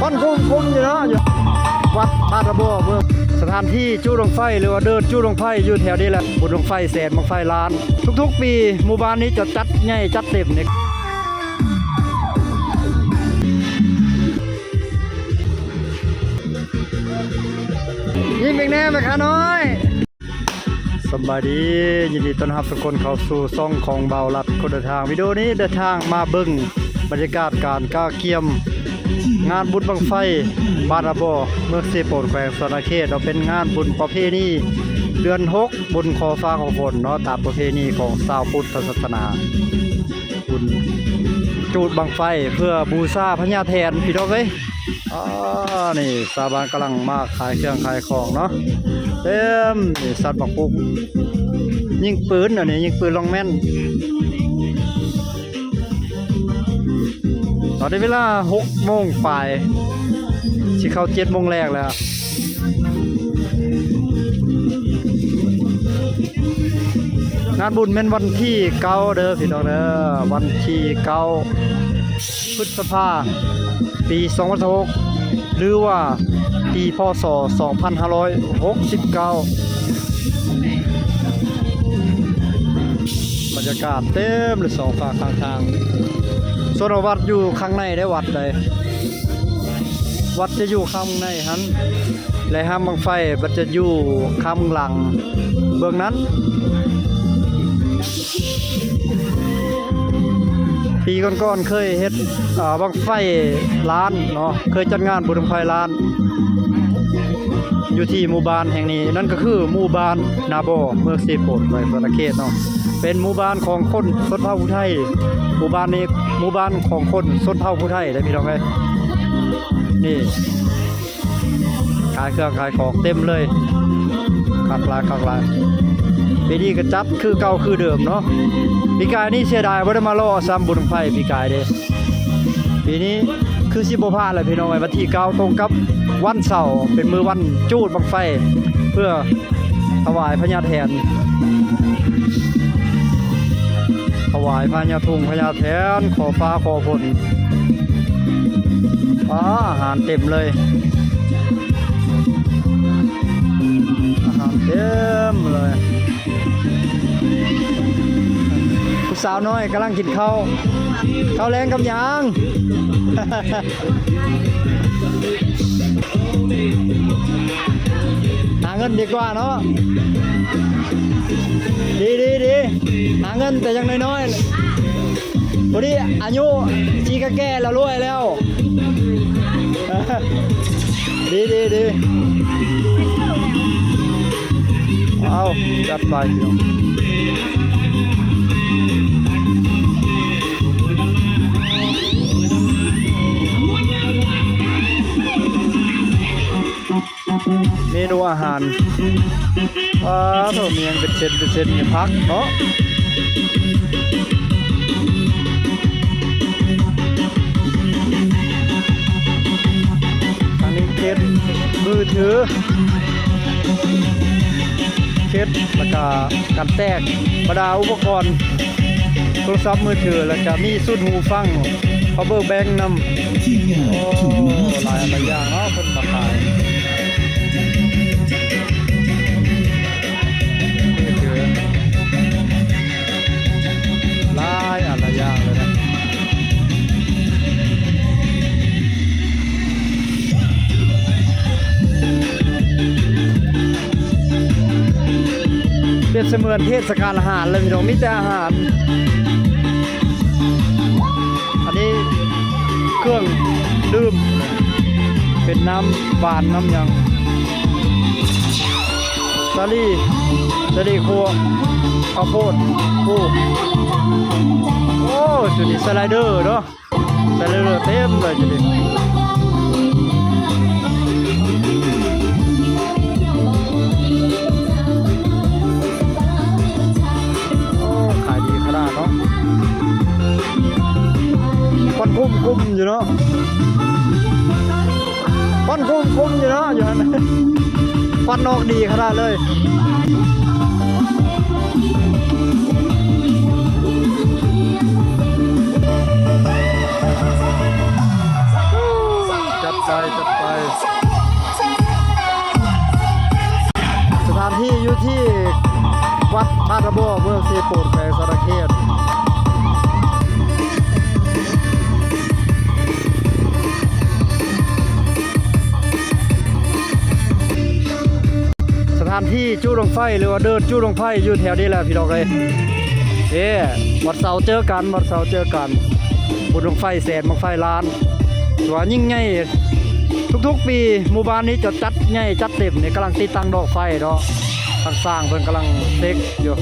ຄຸ້ມໆ ຢູ່ເນາະ ຢູ່ວັດບາດລະບໍ່ ເບິ່ງສະຖານທີ່ຈູດບັ້ງໄຟ ຫຼືວ່າເດີ່ນຈູດບັ້ງໄຟຢູ່ແຖວນີ້ແຫຼະ. ບຸນບັ້ງໄຟແສນ ບັ້ງໄຟລ້ານ ທຸກໆປີ ໝູ່ບ້ານນີ້ຈະຈັດໃຫຍ່ຈັດເຕັມເດ້. ຍິ້ມອີກແດ່ແມ່ຄ້ານ້ອຍ. ສະບາຍດີ ຍິນດີຕ້ອນຮັບທຸກຄົນເຂົ້າສູ່ຊ່ອງຂອງບ່າວລັດຄົນເດີນທາງ. ວິດີໂອນີ້ເດີນທາງມາເບິ່ງບັນຍາກາດການກະກຽມງານບຸນບັ້ງໄຟບາດລະບໍ່ ເມືອງເຊໂປນ ແຂວງສະຫວັນນະເຂດເນາະ. ເປັນງານບຸນປະເພນີເດືອນຫົກ ບຸນຂໍຟ້າຂໍຝົນເນາະ ຕາມປະເພນີຂອງຊາວພຸດທະສາສະໜາ. ບຸນຈູດບັ້ງໄຟເພື່ອບູຊາພະຍາແຖນ ພີ່ນ້ອງເອີຍ. ອາ ນີ້ຊາວບ້ານກຳລັງມາຂາຍເຄື່ອງຂາຍຂອງເນາະ ເຕັມ. ນີ້ສັດບັກປຸກ ຍິງປືນ ອັນນີ້ຍິງປືນລອງແມ່ນ. ຕອນນີ້ເວລາຫົກໂມງປາຍ ຊິເຂົ້າເຈັດໂມງແລງແລ້ວ. ງານບຸນແມ່ນວັນທີເກົ້າເດີພີ່ນ້ອງເດີ ວັນທີເກົ້າ ພຶດສະພາ ປີສອງພັນຊາວຫົກ ຫຼືວ່າປີ ພ.ສ. ສອງພັນຫ້າຮ້ອຍຫົກສິບເກົ້າ. ບັນຍາກາດເຕັມເລີຍສອງຟາກຂ້າງທາງ. ສ່ວນວ່າວັດຢູ່ຂ້າງໃນເດ້ ວັດໃດ ວັດຈະຢູ່ຂ້າງໃນຫັ້ນ ແລະ ຫ້າງບັ້ງໄຟມັນຈະຢູ່ຂ້າງຫຼັງເບື້ອງນັ້ນ. ປີກ່ອນໆ ເຄີຍເຮັດ ອາ ບັ້ງໄຟລ້ານເນາະ ເຄີຍຈັດງານບຸນບັ້ງໄຟລ້ານ ຢູ່ທີ່ໝູ່ບ້ານແຫ່ງນີ້ ນັ້ນກໍຄືໝູ່ບ້ານນາບໍ່ ເມືອງເຊໂປນ ແຂວງສະຫວັນນະເຂດເນາະ. ເປັນໝູ່ບ້ານຂອງຄົນຊົນເຜົ່າຜູ້ໄທ ໝູ່ບ້ານນີ້ ໝູ່ບ້ານຂອງຄົນຊົນເຜົ່າຜູ້ໄທເດ້ພີ່ນ້ອງເອີຍ. ນີ້ ຂາຍເຄື່ອງຂາຍຂອງເຕັມເລີຍ ຄັກຫຼາຍ ຄັກຫຼາຍ. ປີນີ້ກໍຈັດຄືເກົ່າຄືເດີມເນາະ. ປີກາຍນີ້ເສຍດາຍບໍ່ໄດ້ມາເລາະຊ້ຳ ບຸນບັ້ງໄຟປີກາຍເດ້. ປີນີ້ຄືຊິບໍ່ພາດແຫຼະພີ່ນ້ອງເອີຍ. ວັນທີເກົ້າ ຕົງກັບວັນເສົາ ເປັນມື້ວັນຈູດບັ້ງໄຟ ເພື່ອຖວາຍພະຍາແຖນ ຖວາຍພະຍາທຸງພະຍາແຖນ ຂໍຟ້າຂໍຝົນ. ອາ ອາຫານເຕັມເລີຍ ອາຫານເຕັມເລີຍ. ຜູ້ສາວນ້ອຍກຳລັງກິນເຂົ້າ ເຂົ້າແລງກັບຫຍັງ? ຫາເງິນດີກວ່າເນາະ. ດີໆໆ ຫາເງິນແຕ່ຍັງນ້ອຍໆ ພໍດີອາຍຸຊິກະແກ່ແລ້ວ ລວຍແລ້ວ. ດີໆໆ ເອົາ ຈັດໄປ. ເມນູອາຫານ ປາໂທ້ ມີຫຍັງເປັນເຊັດເປັນເຊັດ ມີຜັກເນາະ. ທາງນີ້ເຄສມືຖື ເຄສ ແລ້ວກະກັນແຕກ ບັນດາອຸປະກອນ ໂທລະສັບມືຖື ແລ້ວກະມີຊຸດຫູຟັງ ພາວເວີແບັງນຳ. ໂອ້ ຫຼາຍອັນຫຼາຍຢ່າງເນາະ ເພິ່ນມາຂາຍ ມືຖື ຫຼາຍອັນຫຼາຍຢ່າງເລີຍນະ. ເປັນສະເໝືອນເທດສະການອາຫານເລີຍພີ່ນ້ອງ ມີແຕ່ອາຫານ. ອັນນີ້ເຄື່ອງດື່ມ ເປັນນ້ຳຫວານ ນ້ຳຫຍັງ ສາລີ ສາລີຂົ້ວ ເຂົ້າໂພດ. ໂອ້ ໂອ້ ຈຸດນີ້ສະໄລເດີເນາະ. ແຕ່ເລື້ອຍໆ ເຕັມເລີຍຢູ່ນີ້ ໂອ້ ຂາຍດີຂະໜາດເນາະ. ຄວັນກຸ້ມໆ ຢູ່ເນາະ ຄວັນກຸ້ມໆ ຢູ່ເນາະ ຢູ່ຫັ້ນ ຄວັນອອກດີຂະໜາດເລີຍ. ຈັດໄປ ໄປ ຈັດໄປ. ສະຖານທີ່ຢູ່ທີ່ວັດທາດນາບໍ່ ເມືອງເຊໂປນ ແຂວງສະຫວັນນະເຂດ. ສະຖານທີ່ຈູດບັ້ງໄຟ ຫຼືວ່າເດີ່ນຈູດບັ້ງໄຟຢູ່ແຖວນີ້ແຫຼະພີ່ນ້ອງເອີຍ. ເອີ ວັນເສົາເຈີກັນ ວັນເສົາເຈີກັນ ບຸນບັ້ງໄຟແສນ ບັ້ງໄຟລ້ານ ຖືວ່າຍິ່ງໃຫຍ່ທຸກໆປີ. ໝູ່ບ້ານນີ້ຈະຈັດໃຫຍ່ຈັດເຕັມນີ້ ກຳລັງຕິດຕັ້ງດອກໄຟເນາະ ທາງຊ່າງເພິ່ນກຳລັງເຊັກຢູ່.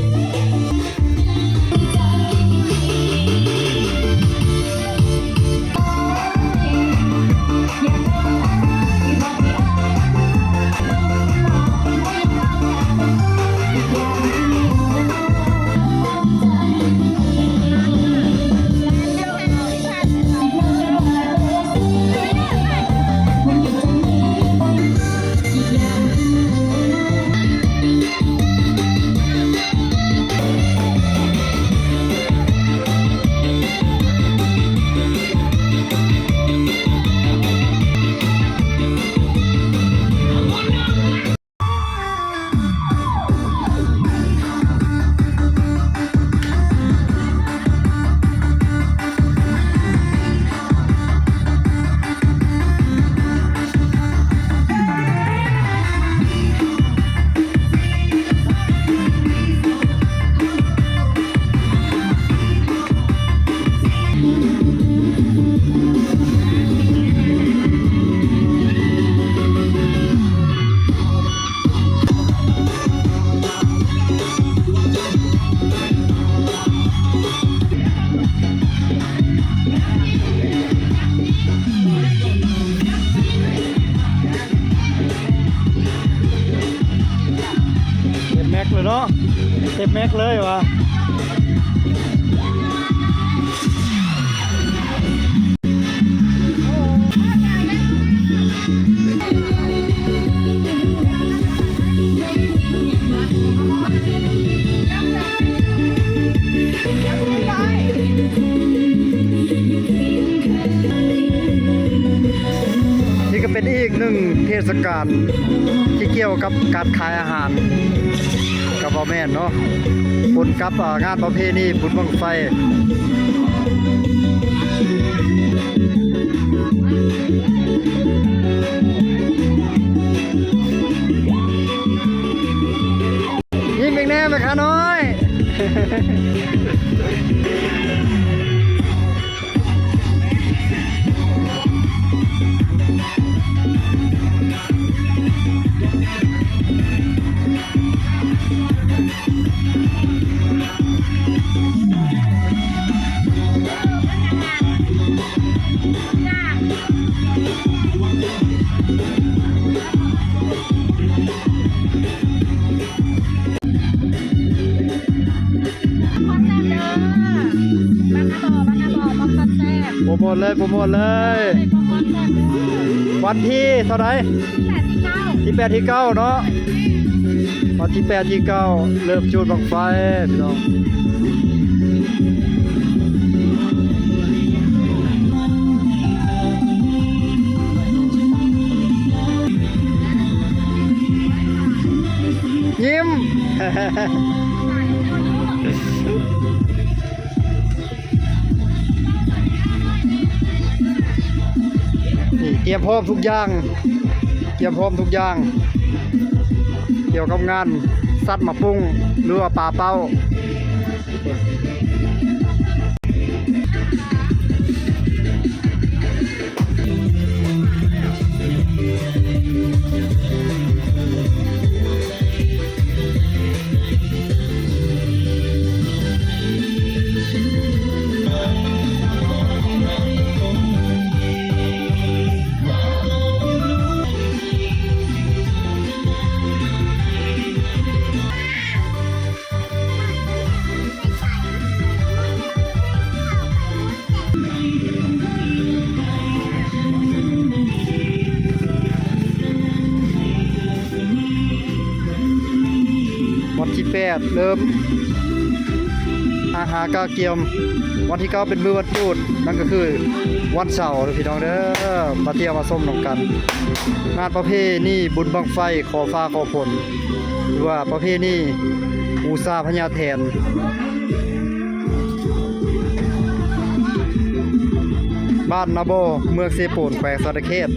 ເຕັມແມັກເລີຍເນາະ ເຕັມແມັກເລີຍວ່າ. ນີ້ກໍເປັນອີກໜຶ່ງເທດສະການທີ່ກ່ຽວກັບການຂາຍອາຫານ ກໍບໍ່ແມ່ນເນາະ ປົນກັບ ອາ ງານປະເພນີບຸນບັ້ງໄຟ. ຍິ້ມອີກແນ່ແມ່ຄ້ານ້ອຍ. ໂປຣໂມດເລີຍ ໂປຣໂມດເລີຍ ວັນທີເທົ່າໃດ? ທີແປດ ທີເກົ້າເນາະ ວັນທີແປດ ທີເກົ້າ ເລີ່ມຈູດບັ້ງໄຟພີ່ນ້ອງ. ຍິ້ມ ນີ້ ຕຽມພ້ອມທຸກຢ່າງ ຕຽມພ້ອມທຸກຢ່າງ ກ່ຽວກັບງານສັດໝາກປຸ້ງ ຫຼືວ່າປາເປົ້າ. ວັນທີແປດ ເລີ່ມ ຫາກະກຽມ ວັນທີເກົ້າເປັນມື້ວັນຈູດ ນັ້ນກໍຄືວັນເສົາເດີພີ່ນ້ອງເດີ ມາທ່ຽວມາຊົມນຳກັນ ງານປະເພນີບຸນບັ້ງໄຟຂໍຟ້າຂໍຝົນ ຫຼືວ່າປະເພນີບູຊາພະຍາແຖນ ບ້ານນາບໍ ເມືອງເຊໂປນ ແຂວງສະຫວັນນະເຂດ.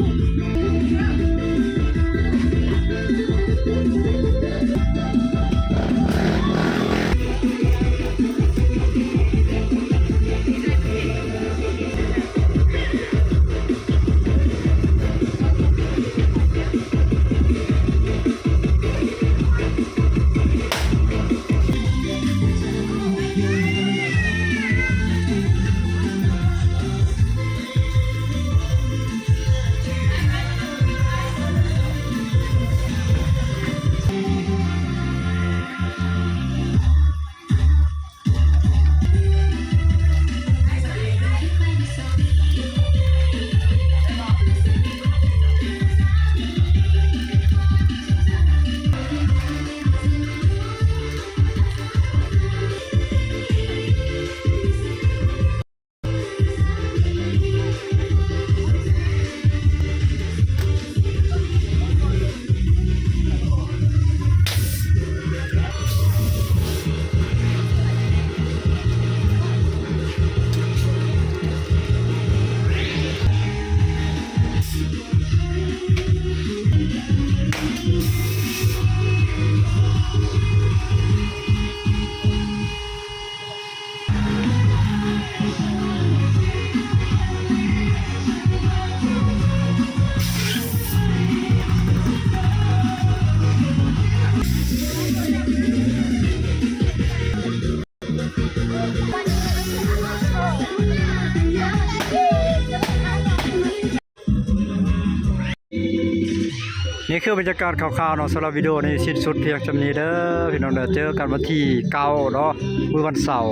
ນີ້ຄືບັນຍາກາດຄ່າວໆເນາະ ສຳລັບວິດີໂອນີ້ສິ້ນສຸດພຽງສ່ຳນີ້ເດີພີ່ນ້ອງເດີ ເຈີກັນວັນທີເກົ້າເນາະ ມື້ວັນເສົາ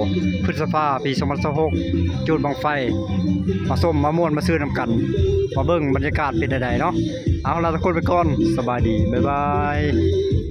ພຶດສະພາ ປີສອງພັນຊາວຫົກ ຈູດບັ້ງໄຟ ມາຊົມມາມ່ວນມາຊື່ນຳກັນ ມາເບິ່ງບັນຍາກາດເປັນແນວໃດເນາະ ເອົາ ລາທຸກຄົນໄປກ່ອນ ສະບາຍດີ ບາຍບາຍ.